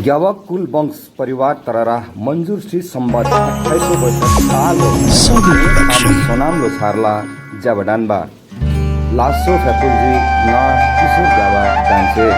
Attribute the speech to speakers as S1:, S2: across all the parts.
S1: ग्यावक कुल वंश परिवार तररा मंजूर श्री संबत 28 वर्ष साल सोनामलो छारला जाबडानबा लासो फ्यापुजी न किशोर जाबा डान्से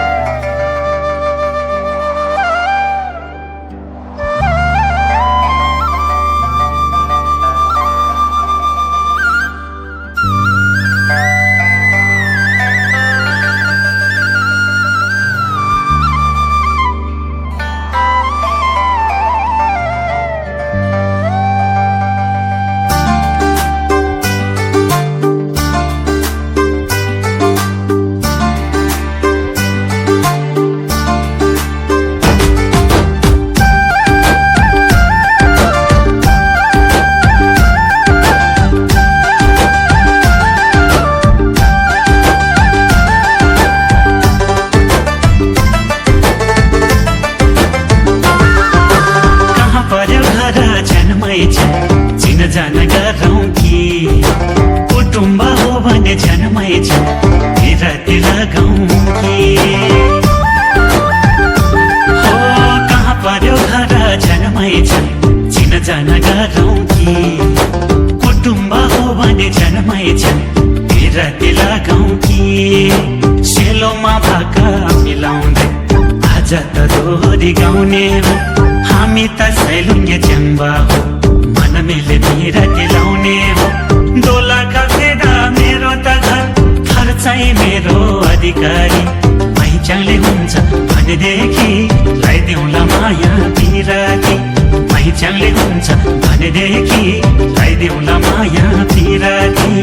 S2: चिन जान गरौँ कि कुटुम्ब हो भने जन्मै छ बिराती लगाउँ कि हो कहाँ पर्यो घर जन्मै छ चिन जान गरौँ कि कुटुम्ब हो भने जन्मै छ बिराती लगाउँ कि सेलोमा भाका मिलाउँदै आज त दोहोरी गाउने हो हामी त सैलुङ्गे च्याम्बा हो मनमेले बिराती लाउने हो दोला कफेदा मेरो त घर खर्चै मेरो अधिकारी पहिचानले हुन्छ भनेदेखि लगाइदेऊला माया बिराती पहिचानले हुन्छ भनेदेखि लगाइदेऊला माया बिराती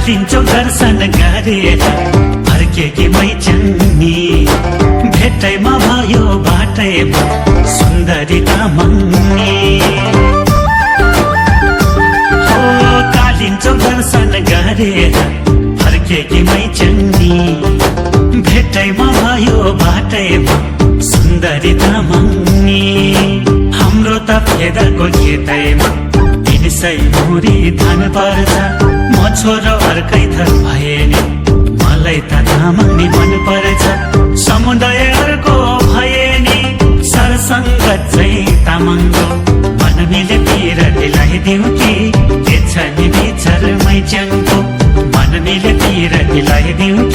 S2: दिन्छौ दर्शन गरेर फर्केकी मैचङ्नी भेटैमा भयो बाटैमा सुन्दरी तामाङ्नी हो कालिन्छौ दर्शन गरेर फर्केकी मैचङ्नी भेटैमा भयो बाटैमा सुन्दरी तामाङ्नी हाम्रो त फेदाको खेतैमा 300 मुरी धान पर्छ म छोरो अर्कै थर भए नि मलाई त तामाङ्नी मन पर्छ समुदायहरूको भए नि सरसङ्गत चाहिँ तामाङको मन मिले बिराती लगाइदिउँ कि के छ नि विचार मैच्याङको मन मिले बिराती लगाइदिउँ